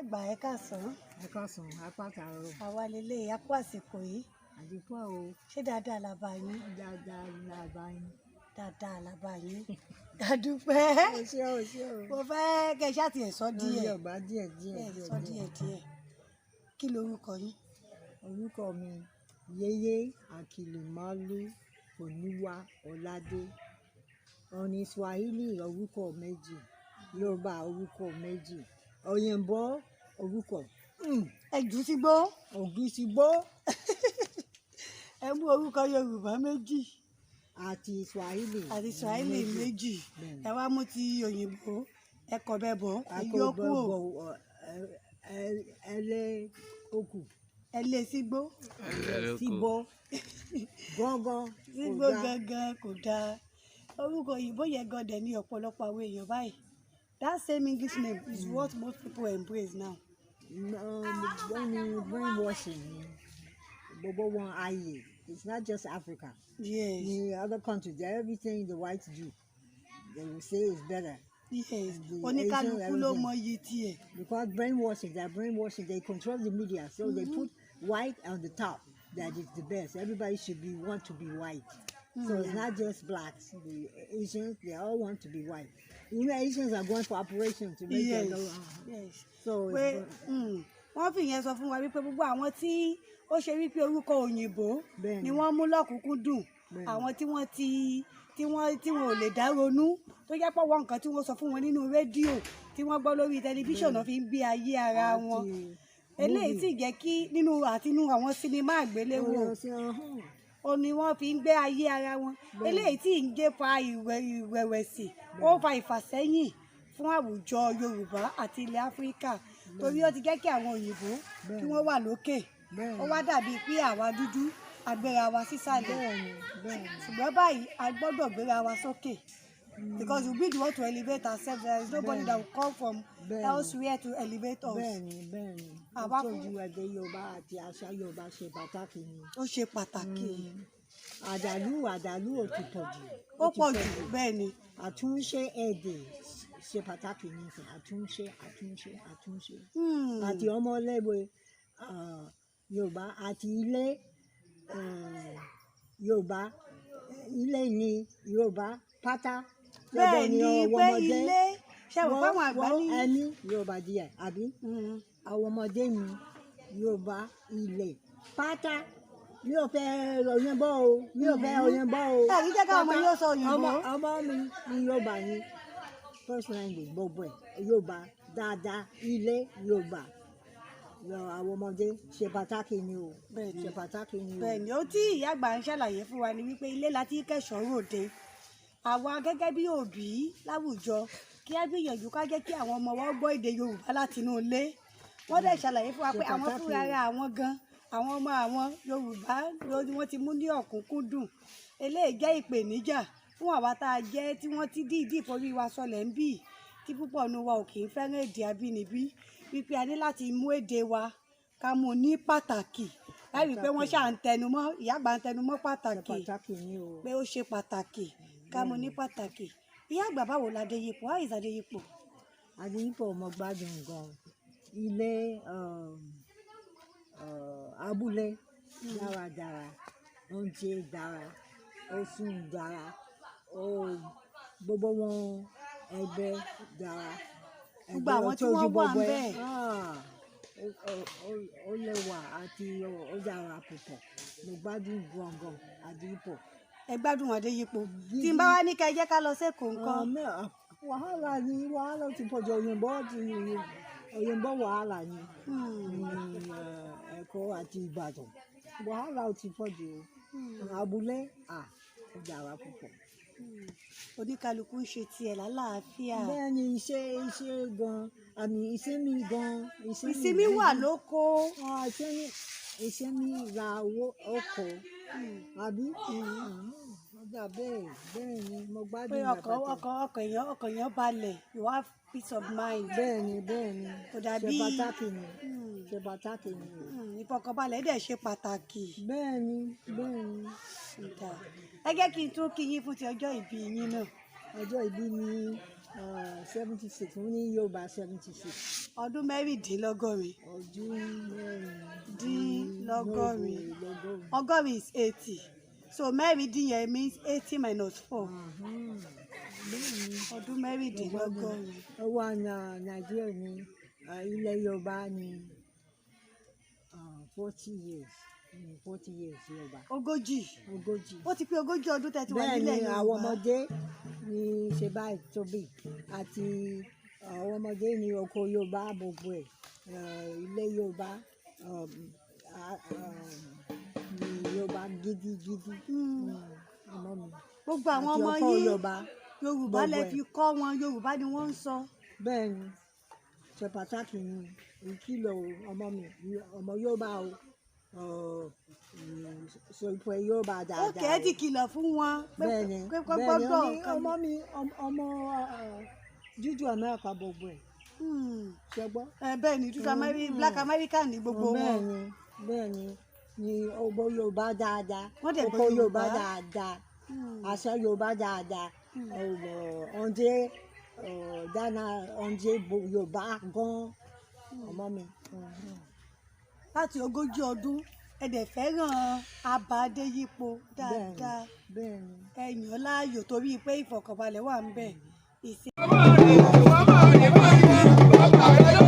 Àgbà, ẹ káàsán. Ẹ káàsán, apá tààrọ̀. Àwa lélẹ̀, a kú àsìkò yìí. Àdìpọ̀ o. Ṣé dáadáa la bá yín? Dáadáa la bá yín. Dáadáa la bá yín, àdúpẹ́. O ṣé, o ṣé o. Mo fẹ́ kẹ́ ẹ ṣáà tiẹ̀ sọ díẹ̀. Yorùbá díẹ̀ díẹ̀. Ẹ Díẹ̀ sọ díẹ̀. Díẹ̀ díẹ̀. Kí lorúkọ yín? Orúkọ mi, Yeye Akilimalu Oníwà Ọládé. Òní Swahili orúkọ méjì, Yorùbá orúkọ méjì, òyìnbó orúkọ. Ẹ jù ú sígbó. Ògìsìgbó. Ẹ mú orúkọ Yorùbá méjì àti Swahili àti Swahili méjì. Bẹ́ẹ̀ni. Ẹ wá mú ti òyìnbó, ẹ kọ bẹ́ẹ̀ bọ́, ẹ yọ kúrò. Ẹlẹ́ òkú. Ẹ lé sígbó. Síbó gángan. Sígbó gangan kò dáa. Orúkọ òyìnbó yẹn gan dẹ̀ ní ọ̀pọ̀lọpọ̀ àwọn èèyàn báyìí. That same English name is what most people embrace now. Wọ́n ní brainwashing ni gbogbo wọn ayé. It's not just Africa. In other countries, everything the whites do, they will say is better. Oníkálukú ló mọ iye tiẹ̀. Because brainwashing, they're brainwashing, they control the media, so they put white on the top, that is the best. Everybody should be want to be white. So it's not just blacks, the Asians, they all want to be white. Asians are going for operation to make their So pé wọ́n fi ìyẹn sọ fún wa wípé gbogbo àwọn tí ó ṣe wípé orúkọ òyìnbó ni wọ́n mú lọ́kùnkúndùn, àwọn tí wọ́n ti tí wọ́n tí wọ́n ò lè dá ronú, tó jẹ́ pọ̀ wọ́n nǹkan tí wọ́n sọ fún wọn nínú rédíò, tí wọ́n gbọ́ lórí tẹlifíṣàn náà fi ń gbé ayé ara wọn. Eléyìí sì jẹ́ kí nínú àti nínú àwọn sinimá àgbéléwò ó ní wọ́n fi ń gbé ayé ara wọn. Eléyìí tí ń jẹ́ fa ìrẹ̀wẹ̀sì, ó fa ìfàsẹ́yìn fún àwùjọ Yorùbá àti ilẹ̀ Áfíríkà, torí ó ti jẹ́ kí àwọn òyìnbó kí wọ́n wà lókè. Ó wá dàbí pé àwa dúdú a gbéra wa sísàlẹ̀. bẹ́ẹ̀ni bẹ́ẹ̀ni Ṣùgbọ́n báyìí, a gbọ́dọ̀ gbéra wa sókè, because we be the one to elevate ourselves. There is nobody that will come from elsewhere to elevate us. bẹ́ẹ̀ni bẹ́ẹ̀ni Àwa Ìtọ́jú èdè Yorùbá àti àṣà Yorùbá ṣe pàtàkì ni. Ó ṣe pàtàkì. Àdàlú, àdàlú ò ti pọ̀ jù. Ó pọ̀ jù, bẹ́ẹ̀ ni. Àtúnṣe èdè ṣe pàtàkì nísìn. Àtúnṣe, àtúnṣe, àtúnṣe. Àti ọmọléèwé Yorùbá àti ilé Yorùbá, ilé ní Yorùbá pátá. Bẹ́ẹ̀ ni, pé ilé ṣe wò fáwọn àgbà ní. Ẹni Yorùbá díẹ̀ àbí àwọn ọmọdé mi Yorùbá ilé pátá. Mi ò fẹ́ òyìnbó o, mi ò fẹ́ òyìnbó o. Ẹ ní jẹ́ káwọn ọmọ yóò sọ òyìnbó. Ọmọ mi ní Yorùbá ní first language, gbogbo ẹ̀ Yorùbá dáadáa, ilé Yorùbá. Àwọn ọmọdé ṣe pàtàkì ni o. Bẹ́ẹ̀ni. Ṣe pàtàkì ni o. Bẹ́ẹ̀ ni. Ó tí ìyá àgbà ń ṣàlàyé fún wa ni wípé ilé la ti kẹ́ṣọ̀ọ́ ròde. Àwa gẹ́gẹ́ bí òbí láwùjọ, kí á gbìyànjú ká jẹ́ kí àwọn ọmọ wa gbọ́ èdè Yorùbá láti inú ilé. Wọ́n dẹ̀ ṣàlàyé fún wa Ṣe pé àwọn pàtàkì fúnra o. ara àwọn gan, àwọn ọmọ àwọn, Yorùbá ló ni wọ́n ti mú ní ọ̀kúnkúndùn. Eléyìí jẹ́ ìpèníjà fún àwa tá a jẹ́ tí wọ́n ti dìídì forí wa sọlẹ̀ ń bì, tí púpọ̀ nu wa ò kì í fẹ́ràn èdè abínibí, wípé a ní láti mú èdè wa, ká mú un ní pàtàkì, láì wípé wọ́n ṣáà ń tẹnumọ́, ìyá àgbà ń tẹnumọ́ Ṣe pàtàkì pàtàkì ni o. pé ó ṣe pàtàkì ká mú ní pàtàkì. Ìyá àgbà, báwo la Adéyípo? How is Adéyípo? Adéyípo, mo gbádùn gan. Ilé abúlé dáradára, oúnjẹ dára, oṣù dára, ó gbogbo wọn ẹgbẹ́ dára. Gbogbo àwọn tí wọ́n wà ńbẹ̀. Ah, ó lẹ́wà àti ó dára púpọ̀. Mo gbádùn gangan Adéyípo. Ẹ gbádùn Adéyípo. Tí n bá wá ní ká ẹ jẹ́ ká lọ sẹ́kọ̀ọ́ nǹkan? Wàhálà ni, wàhálà ti pọ̀jù. Òyìnbó ti òyìnbó, wàhálà ni. Ní Èkó àti Ìbàdàn, wàhálà ó ti pọ̀jù. Abúlé, ah, ó dára púpọ̀. Oníkálukú ń ṣe tiẹ̀ lálàáfíà. Bẹ́ẹ̀ ni, iṣẹ́ gan, àmì ìsinmi gan. Ìsinmi wà lóko. Ah, ìsinmi ra owó ọkọ̀ àbí? Ó dà bẹ́ẹ̀, bẹ́ẹ̀ ni, mo Pé gbádùn ọkàn rẹpẹtẹ. ọkàn èèyàn balẹ̀, you have peace of mind. Bẹ́ẹ̀ ni. Kò dàbí Ṣe pàtàkì ni, ṣe pàtàkì ni o. Ìfọkànbalẹ̀ dẹ̀ ṣe pàtàkì. Bẹ́ẹ̀ ni. Ìdá. Ẹ jẹ́ kí n tún kí yín fún ti ọjọ́ ìbí yín náà. Ọjọ́ ìbí mi 76. Mo ní Yorùbá 76. Ọdún 86. Ọdún mẹ́rin Dínlọ́gọ́rin. Lọ́gọ́rin. 80 is 80, so mẹ́rin dín yẹn means 80 minus 4. Bẹ́ẹ̀ni. Ọdún 86. Ó wà ní Nàìjíríà ní ilẹ̀ Yorùbá ní 40 years, 40 years Yorùbá. 40. 40. Ó ti pé 40 ọdún tẹ́ ti wà Bẹ́ẹ̀ ni. nílẹ̀ Àwọn Yorùbá. ọmọdé ní ṣe báyìí tóbi àti àwọn ọmọdé ní oko Yorùbá, gbogbo ẹ̀, ilé Yorùbá, ní Yorùbá gidigidi. Ọmọ mi Gbogbo àwọn àti ọmọ ọkọ yín, Yorùbá. Yorùbá lẹ Gbogbo ẹ̀. fi kọ́ wọn, Yorùbá ni wọ́n ń sọ. Bẹ́ẹ̀ ni, ṣe pàtàkì ni ìkìlọ̀ ọmọ mi, ọmọ Yorùbá o, sọ pé Yorùbá Ó dáadáa. kẹ́ ẹ́ ti kìlọ̀ fún wọn pé Bẹ́ẹ̀ ni. pé kọ́ Bẹ́ẹ̀ ni. gbọ́dọ̀ Ó ní ọmọ mi, ọmọ dúdú Amẹ́ríkà gbogbo ẹ̀. Ṣe gbọ́? Ẹ bẹ́ẹ̀ ni, dúdú Black American ní gbogbo wọn. Bẹ́ẹ̀ ni, ọmọ Yorùbá dáadáa. Wọ́n dẹ̀ gbọ́ Ọkọ Yorùbá Yorùbá. dáadáa, àṣà Yorùbá dáadáa, oúnjẹ dáná, oúnjẹ Yorùbá gan, ọmọ mi. Láti 40 ọdún, ẹ dẹ̀ fẹ́ràn Abba Adéyípo dáadáa. Bẹ́ẹ̀ ni. Ẹ yàn láàyò torí pé ìfọ̀kànbalẹ̀ wà ń bẹ̀. Ìsìn Bàbá rẹ̀, bàbá rẹ̀, bàbá rẹ̀.